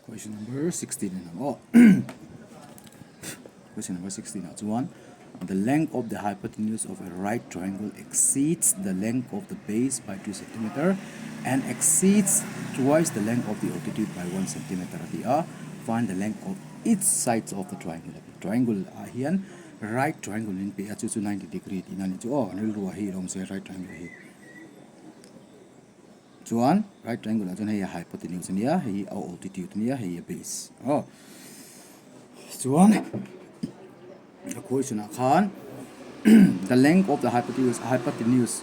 Question number 16 in ang aw. Question number 16 ah chuan the length of the hypotenuse of a right triangle exceeds the length of the base by 2 centimeter and exceeds twice the length of the altitude by 1 centimeter a ti a. Find the length of each sides of the triangle a ti. Triangle ah hian right triangle in pe a chu chu 90 degree tihna a nih chu aw. An rilru ah hi a awm se right triangle hi. Chuan right triangle ah chuan hei a hypotenuse ania hei hi a altitude ania hei hi a base aw chuan a question ah khan the length of the hypotenuse hypotenuse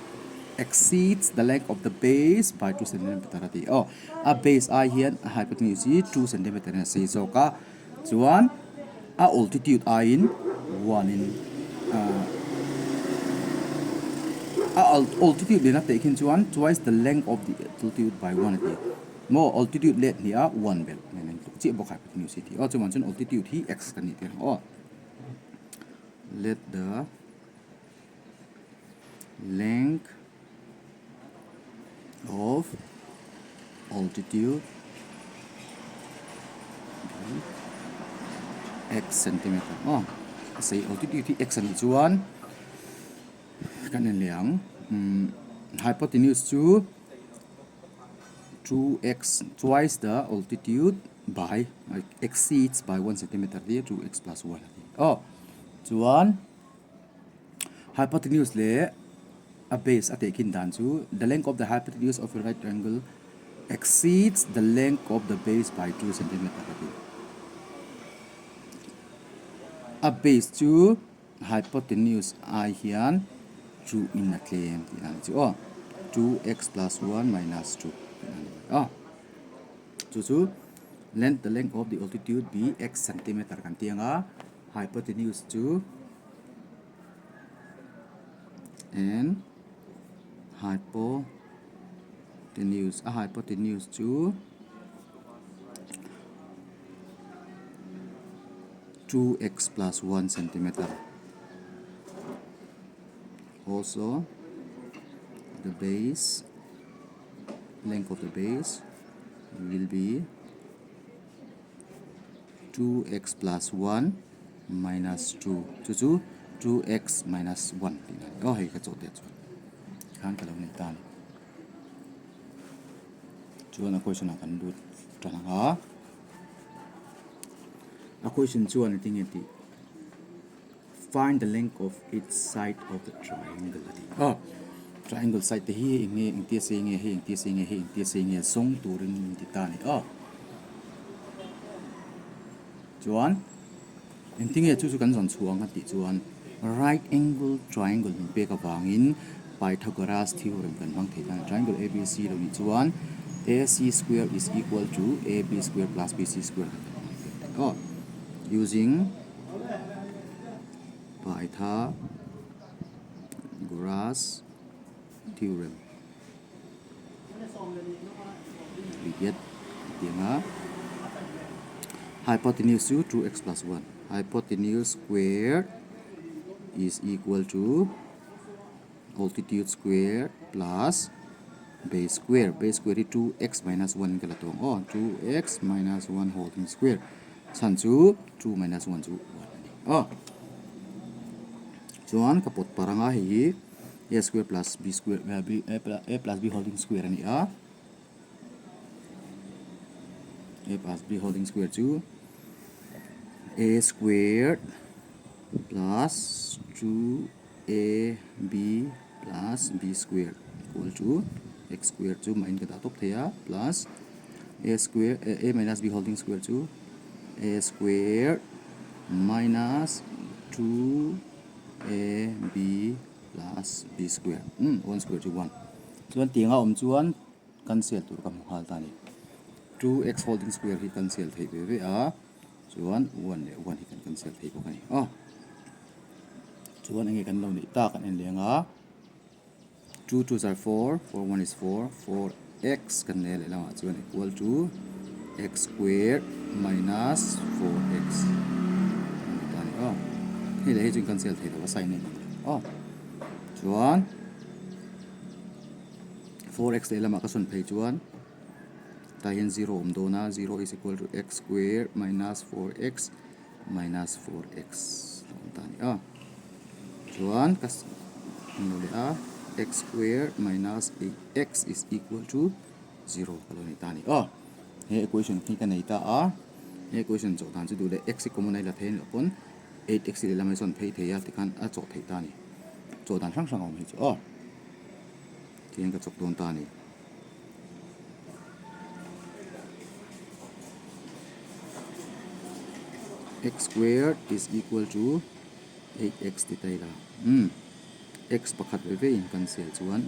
exceeds the length of the base by 2 centimeter a ti aw a base ai hian a hypotenuse hi 2 centimeter in a sei zawk a Chuan a altitude aiin 1 in a altitude lehna teh khin chuan twice the length of the altitude by 1 a ti maw altitude let hnih a 1 belh nen a intluk chiah bawk a hypotenuse hi tih aw chuvang chuan altitude hi x kan nih tir ang aw let the length of altitude be x centimeter aw a sei altitude hi x a nih chuan kan en leh ang umm hypotenuse chu 2x twice the altitude by exceeds by 1 centimeter tia 2x plus 1 a ti aw chuan. Hypotenuse leh a base a tehkhin dan chu the length of the hypotenuse of a right angle exceeds the length of the base by 2 centimeter a ti. A base chu hypotenuse ai hian 2 in a tlem tih dan chu aw 2x plus 1 minus 2 tih dan a ni aw. Chu chu length the length of the altitude be x centimeter kan ti ang a. Hypotenuse chu and hypotenuse a hypotenuse chu 2x plus 1 centimeter also the base length of the base will be 2x plus 1 minus 2 chu chu 2x minus 1 tih a ni aw hei ka chawh teh chuan khan ka lo nei ta a ni chuan a question ah kan lut tan ang a a question chuan engtin nge tih find the length of each side of the triangle a ti a triangle side te hi eng nge engtia sei nge hei engtia sei nge hei engtia sei nge zawng turin min ti ta a ni a chuan engtin nge chu chu kan zawn chhuah ang a tih chuan right angle triangle min pek avangin Pythagoras theorem kan hmang thei ta a ni triangle ABC lo nih chuan AC square is equal to AB square plus BC square kan hmang thei ta a ni aw using. Pythagoras theorem we get tiang a hypotenuse chu 2x plus 1 hypotenuse square is equal to altitude square plus base square base square hi 2x minus 1 ka la tawng aw 2x minus 1 whole thing square chhan chu 2 minus 1 chu 1 a ni aw chuan ka pawt par anga hei hi a square plus b square b a plus b whole thing square a ni a a plus b whole thing square chu a square plus 2 a b plus b square equal to x square chu mah in ka dah tawp thei a plus a square a minus b whole thing square chu a square minus 2ab plus b square umm one square chu one chuan tiang a awm chuan cancel tur ka hmu nghal ta a ni 2x whole thing square hi cancel theih ve ve a chuan one leh one hi kan cancel thei bawk a ni aw. Chuan enge kan lo neih tak an en leng a 2 2 are 4 4 1 is 4 4 x kan nei a lehlamah chuan equal to x square minus 4 x a ni ta a ni aw hei leh hei chu in cancel thei lo a sign a inang lo aw chuan 4 x lehlamah ka sawn phei chuan. Tah hian zero awm dawn a, zero is equal to x square minus 4x minus 4x a awm ta a ni a. Chuan ka hmu leh a, x square minus 8x is equal to zero ka lo nei ta a ni aw. He equation hi ka nei ta a, he equation chawh dan chu duh leh x hi common a i la thei a nih loh pawn 8x hi lehlam a i sawn phei thei a tikhan a chawh theih ta a ni. Chawh dan hrang hrang a awm hi chu aw. Tihian ka chawk dawn ta a ni. X squared is equal to 8x ti ta ila. Umm x pakhat ve ve in kan sel chuan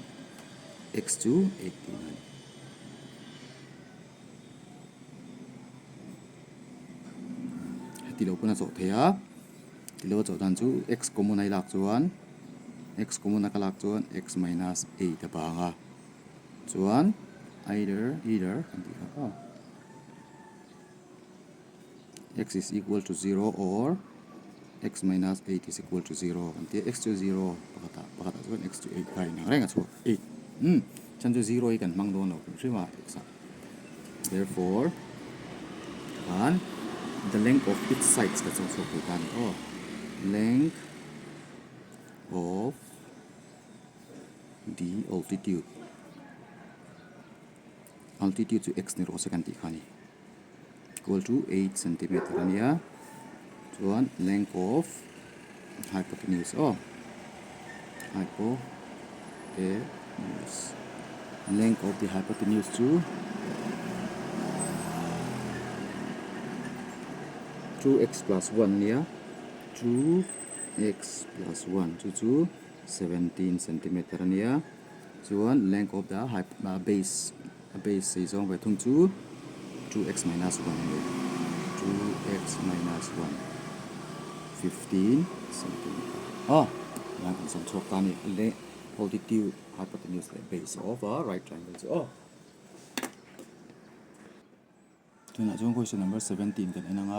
x chu 8 tihna a ni. Heti lo pawn a chawh thei a, ti lo a chawh dan chu x common a i lak chuan x common a ka lak chuan x minus 8 a bang a. Chuan either either kan tih kha aw x is equal to 0 or x minus 8 is equal to 0 kan tia x chu 0 pakhatah pakhatah chuan x chu 8 kha inang reng a chhuak 8 umm chhan chu 0 hi kan hmang dawn lo hrim hrim a x ah therefore khan the length of each sides ka chawh chhuak thei ta a ni aw length of the altitude altitude chu x ni rawh se kan tih kha a ni equal to 8 centimeter a nia chuan length of hypotenuse aw hypotenuse length of the hypotenuse chu 2x plus 1 a nia 2x plus 1 chu chu 17 centimeter a nia chuan length of the base a base sei zawng ve thung chu 2x minus 1 a ni 2x minus 1 15 centimeter aw tihian kan sawm chhuak ta a ni le altitude hypotenuse leh base of a right triangle chu aw tunah chuan question number 17 kan en ang a.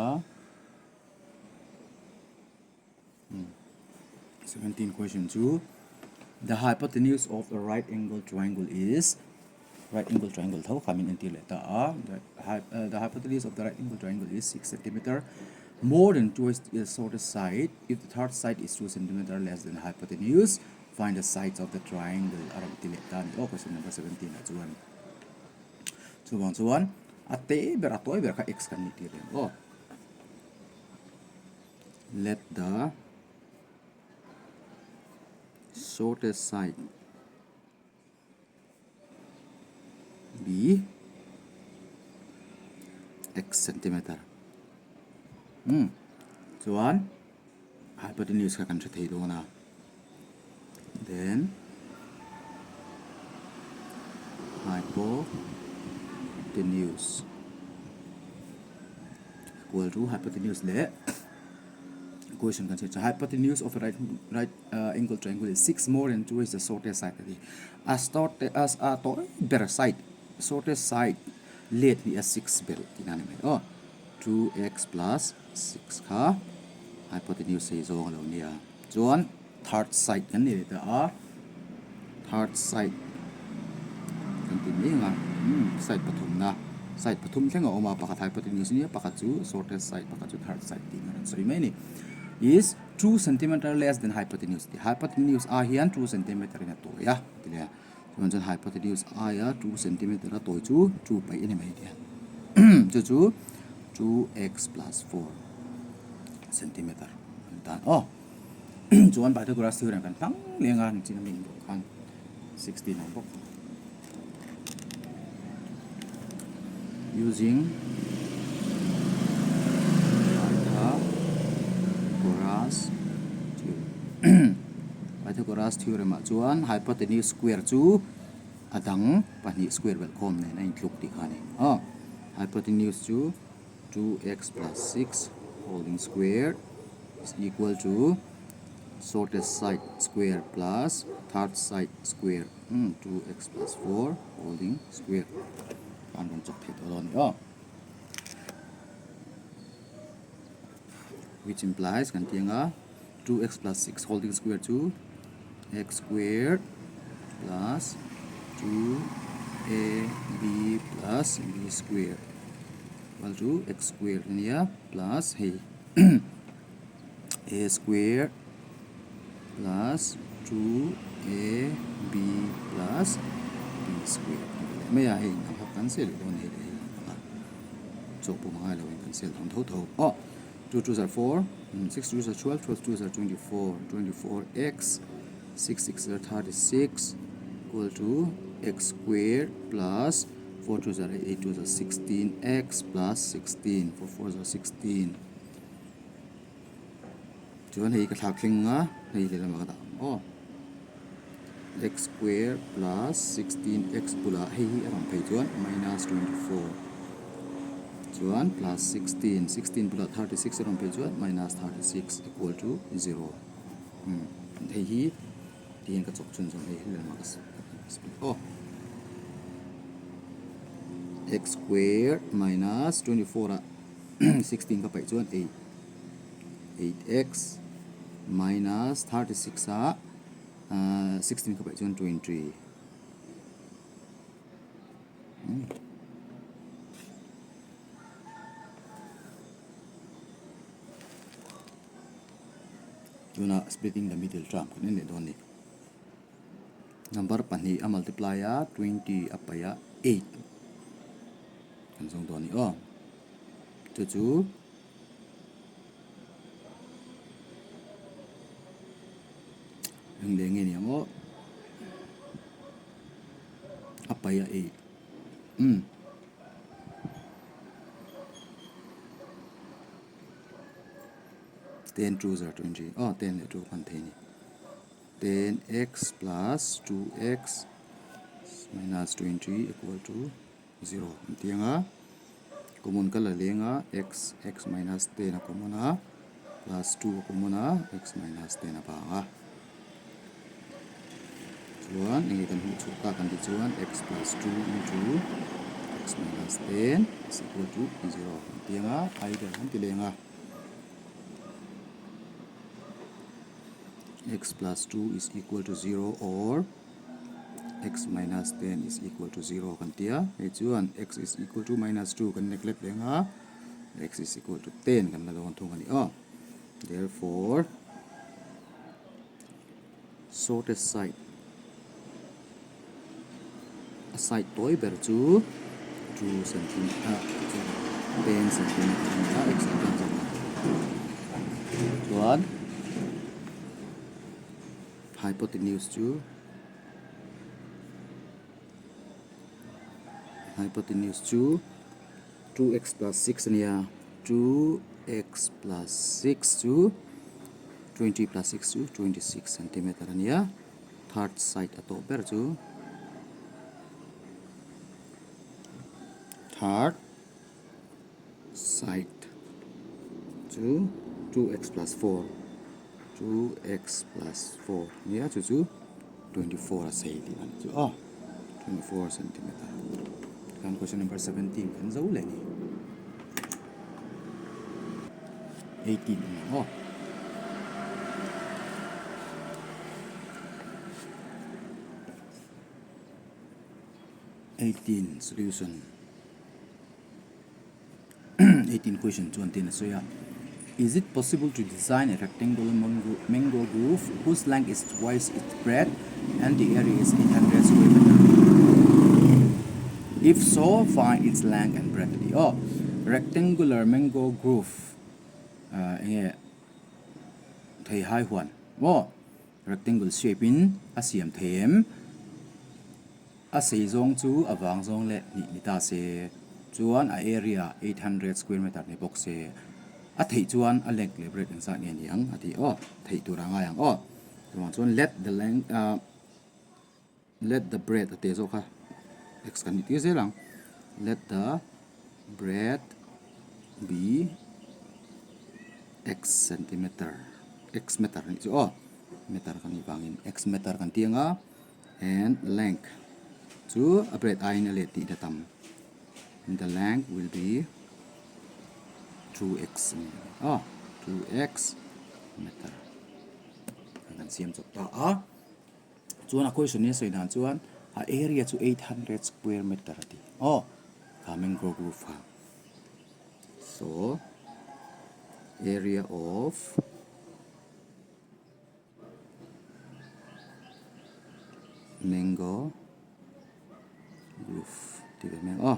17 question chu the hypotenuse of a right angle triangle is right angle triangle tho kha min entir leh ta a the hypotenuse of the right angle triangle is 6 centimeter more than twice the shortest side if the third side is 2 centimeter less than hypotenuse find the sides of the triangle a rawn ti leh ta a ni aw question number 17 ah chuan chuvang chuan a te ber a tawi ber kha x kan nih tir reng aw. Let the shortest side be x centimeter umm chuan hypotenuse kha kan hre thei dawn a then hypotenuse equal to hypotenuse leh equation kan chhiar chu hypotenuse of a right right ah angle triangle is 6 more than 2 is the shortest side a ni a shortest a tawi ber side shortest side let hi a 6 ber tihna a ni mai aw 2x plus 6 kha hypotenuse hei zawng a lo nia chuan third side kan nei leh ta a third side kan ti mai ang a umm side pathumna side pathum thleng a awm a pakhat hypotenuse nia pakhat chu shortest side pakhat chu third side tih an rawn sawi mai a ni is 2 centimeter less than hypotenuse tih hypotenuse ai hian 2 centimeter in a tawi a ti leh a chuan chuan hypotenuse aia 2 centimeter a tawi chu 2 paih a ni mai tia chu chu 2x plus 4 centimeter an tan aw. Chuan Pythagoras theorem kan hmang leng a nichin a min bawk khan 16 ang bawk using Pythagoras theorem Pythagoras theorem ah chuan hypotenuse square chu a dang pahnih square belh khawm nen a intluk tih kha a ni aw hypotenuse chu 2x plus 6 holding square is equal to shortest side square plus third side square 2x plus 4 holding square kan rawn chawk thei tawh dawn a ni aw which implies kan tih anga 2x plus 6 holding square chu x square plus 2. A B plus B square equal to x square a nia plus hei a square plus 2ab plus b square a ni leh mai a hei inang kha kan sel dawn hei leh hei inang a chaw pawh a ngai lo in kan sel dawn tho tho aw 2 2 are 4 6 2 are 12 12 2 are 24 24 x 6 6 are 36 equal to x square plus 4 2 are 8 2 are 16 x plus 16 4 4 are 16 Chuan hei ka thlak thleng a, hei lehlamah ka dah ang aw. X square plus 16x bulah hei hi a rawn phei chuan minus 24 chuan plus 16, 16 bulah 36 a rawn phei chuan minus 36 equal to 0. Umm hei hi tihian ka chawk chhun zawm hei hi lehlamah ka split aw. X square minus 24 ah 16 ka paih chuan 8. 8x minus 36 a 16 ka paih chuan 20 tuna splitting the middle term kan en leh dawn a ni number pahnih a multiply a 20 a paih a 8 kan zawng dawn a ni aw chu chu. Eng leh nge ni ang aw a paih a ei umm ten two zar 20 aw ten leh two khan thei a ni ten x plus 2x minus 20 equal to 0 an ti ang a. Common ka la leng a, x, x minus 10 a common a, plus 2 a common a, x minus 10 a bang a. Chuan enge kan hmuh chhuah tak an tih chuan x plus 2 into x minus 10 is equal to 0 an ti ang a, either an ti leng a. x plus 2 is equal to 0 or x minus 10 is equal to 0 kan ti a, hei chuan x is equal to minus 2 kan neglect leh ang a, x is equal to 10 kan la dawn thung a ni aw. Therefore, shortest side a side tawi ber chu 2 centimeter 10 centimeter a ni a, x ah hian zawk chuan Hypotenuse chu hypotenuse chu 2x plus 6 a nia 2x plus 6 chu 20 plus 6 chu 26 centimeter a nia third side a tawh ber chu third side chu 2x plus 4 2x plus 4 nia chu chu 24 a sei tih a ni chu aw 24 centimeter kan question number 17 kan zo leh ni 18 a ni aw. 18 solution 18 question chuan tiin a sawi a is it possible to design a rectangular mango grove whose length is twice its breadth and the area is 800 square meter if so find its length and breadth a ti aw rectangular mango grove ah enge theihai huan maw rectangle shape in a siam thei em. A sei zawng chu a vang zawng leh hnih ni ta se, chuan a area 800 square meter ni bawk se, a theih chuan a length leh breadth engzat nge ni ang a ti aw, theih tur a ngai ang aw. Chuvang chuan let the length ah let the breadth a teh zawk kha x kan nih tir zel ang, let the breadth be x centimeter x meter a nih chu aw, meter kan nih vangin x meter kan ti ang a. And length chu a breadth aiin a let tih na tam the length will be 2x a ni aw 2x meter kan siam chawp ta a chuan a question hi a sawi dan chuan. A area chu 800 square meter a ti. Aw, kha mango grove kha. So, area of mango grove ti ve mai ang aw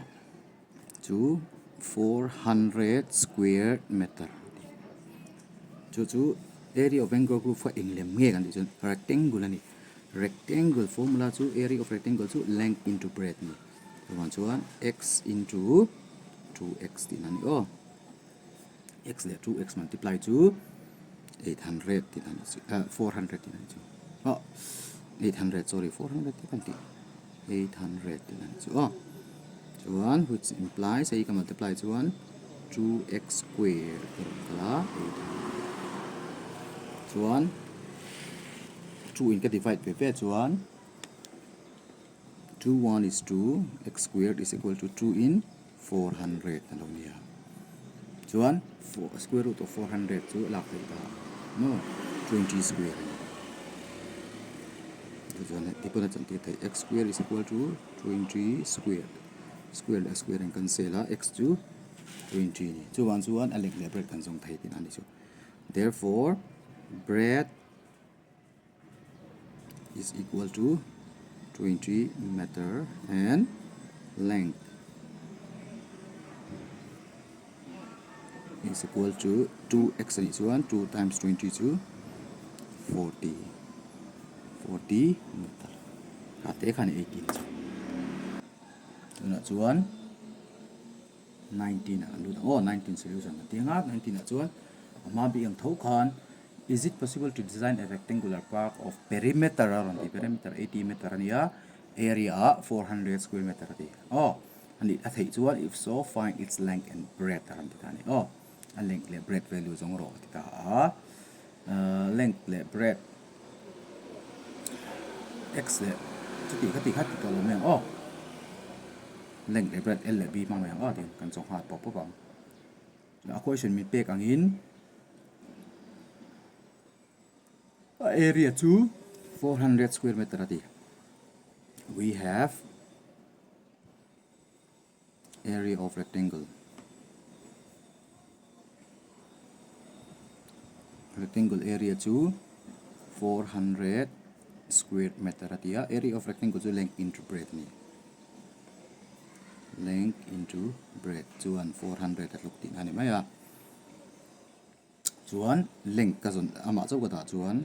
chu 400 square meter a ti. Chu chu area of mango grove kha eng lem nge kan tih chuan rectangle a ni. Rectangle formula chu area of rectangle chu length into breadth a ni. Chuvang chuan x into 2x tihna a ni aw. x leh 2x multiply chu 800 tihna a ni chu ah 400 tihna a ni chu aw 800 sorry 400 te kan tih 800 tihna a ni chu aw. Chuan which implies hei ka multiply chuan 2x square ka rawn kal a 800 chuan 2 in ka divide ve ve chuan 2 1 is 2 x squared is equal to 2 in 400 a lo nia. Chuan square root of 400 chu lak theih ta maw 20 square a ni. Chuan heti pawn a chantir theih x square is equal to 20 square square leh square in cancel a x chu 20 a ni. Chuvang chuan a length leh breadth kan zawng thei tihna a ni chu. Therefore breadth is equal to 20 meter and length is equal to 2x a nih chuan 2 times 20 chu 40 40 meter a te khan 18 chu tunah chuan 19 ah kan lut ang aw 19 solution a tiang a 19 ah chuan a hma bik ang tho khan Is it possible to design a rectangular park of perimeter a rawn ti perimeter 80 meter a nia area ah 400 square meter a ti aw a nih a theih chuan if so find its length and breadth a rawn ti ta a ni aw a length leh breadth value zawng rawh a ti ta a length leh breadth x leh chuti kha ti kha ti tawh lo mai ang aw length leh breadth l leh b hmang mai ang aw tiin kan chawng nghal pawp pawp ang. A question min pek angin a area chu 400 square meter a ti. We have area of rectangle. Rectangle area chu 400 square meter a ti a. Area of rectangle chu length into breadth a ni. Length into breadth chuan 400 a tluk tihna a ni mai a. Chuan length ka zawn amah chauh ka dah chuan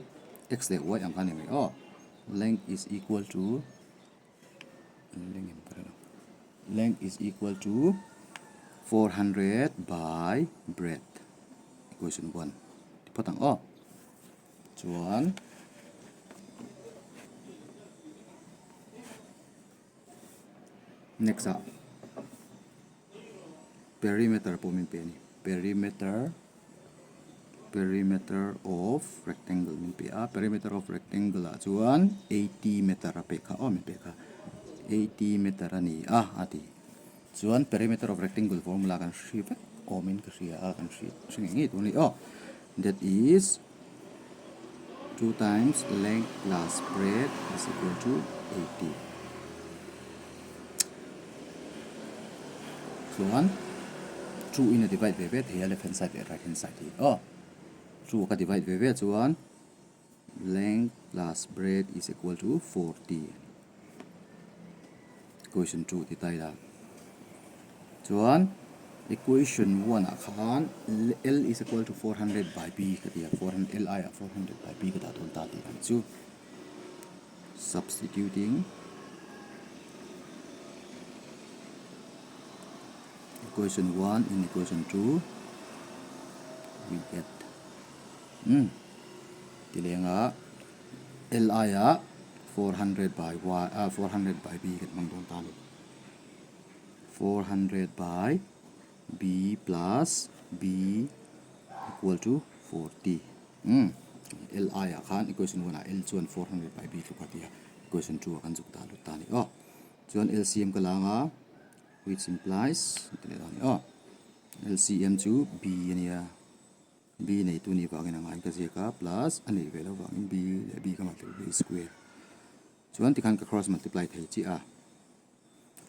x leh y ang kha a ni mai aw. Length is equal to length is equal to 400 by breadth equation 1 ti phawt ang aw. Chuan Next ah perimeter pawh min pe a ni perimeter perimeter of rectangle min pe a perimeter of rectangle ah chuan 80 meter a pek kha aw min pek kha 80 meter a ni a a ti chuan perimeter of rectangle formula kan hri vek awmin ka hria a kan hri hre ngei ngei tur a ni aw that is 2 times length plus breadth is equal to 80 chuan 2 in a divide ve ve thei a left hand side leh right hand side hi aw 2 ka divide ve ve chuan length plus breadth is equal to 40 Equation 2 ti ta ila. Chuan equation 1 ah khan L is equal to 400 by B ka ti a, 400 L aiah 400 by B ka dah dawn ta tih ang chu. Substituting equation 1 in equation 2 we get um tilenga L aiah 400 by y ah 400 by b kan hmang dawn ta a ni. 400 by b plus b equal to 40. Um L aiah khan equation 1 ah L chuan 400 by b tluk a ti a, equation 2 ah kan zuk dah lut ta a ni aw. Chuan LCM ka lang a which implies ti leh dawn a ni aw. LCM chu b a nia. B neitu nih vangin a ngai ka ziak a, plus a neih ve loh vangin B leh B ka hman theih B square. Chuan tikhan ka cross multiply thei chiah a,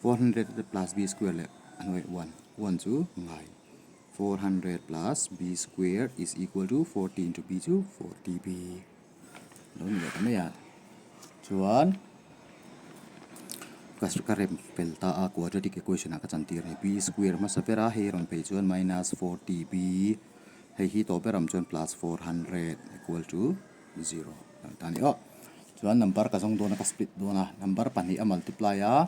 400 plus b square leh a hnuaiah 1, 1 chu ngai. 400 plus b square is equal to 40 into b chu 40b lo ni leh ta mai a. Chuan ka ka rem fel ta a quadratic equation ah ka chantir a ni. B square hmasa ber a, hei rawn phei chuan minus 40b hei hi tawh ber awm chuan plus 400 equal to zero a ta ni aw. Chuan number ka zawng dawn a ka split dawn a number pahnih a multiply a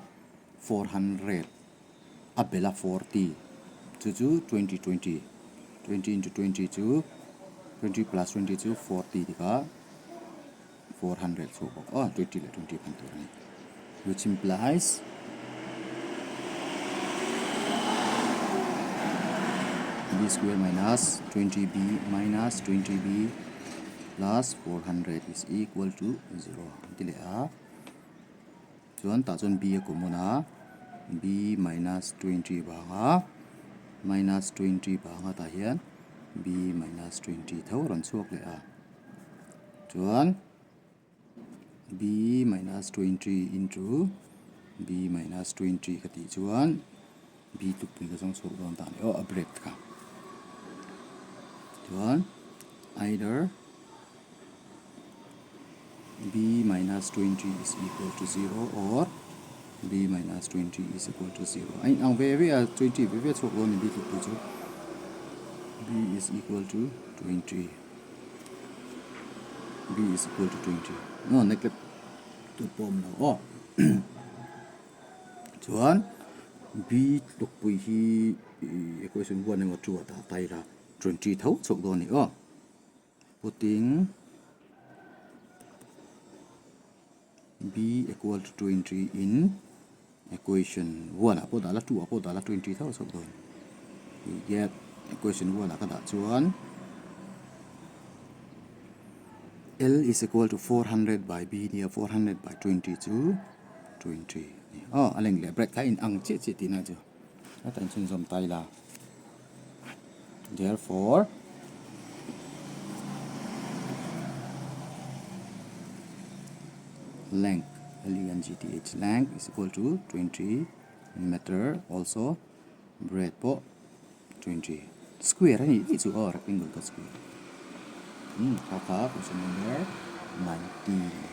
400 a bel a 40 chu chu 20 20 20 into 20 chu 20 plus 20 chu 40 dik a 400 chhuak bawk aw 20 leh 20 hman tur a ni which implies b square minus 20b minus 20b plus 400 is equal to 0 an ti leh a chuan tah chuan b a common a b minus 20 vanga minus 20 vanga tah hian b minus 20 tho a rawn chhuak leh a chuan b minus 20 into b minus 20 ka tih chuan b tlukpui ka zawng chhuak dawn ta a ni aw a break kha chuan either b minus 20 is equal to 0 or b minus 20 is equal to 0 a inang ve ve a 20 ve ve chhuak dawn a ni b tlukpui chu b is equal to 20 b is equal to 20 no neglect tur pawh a awm lo aw chuan b tlukpui hi equation 1 emaw 2 ah dah ta ila 20 tho chhuak dawn a ni aw putting b equal to 20 in equation 1 ah pawh dah la 2 ah pawh dah la 20 tho chhuak dawn we get equation 1 ah ka dah chuan L is equal to 400 by B nia 400 by 20 chu 20 ni aw a leng leh break kha in ang chiah chiah tihna chu a tan chhunzawm ta ila therefore length L E N G T H length is equal to 20 meter also breadth pawh 20 square a nih daih chu aw rectangle ka square kha kha question number 19.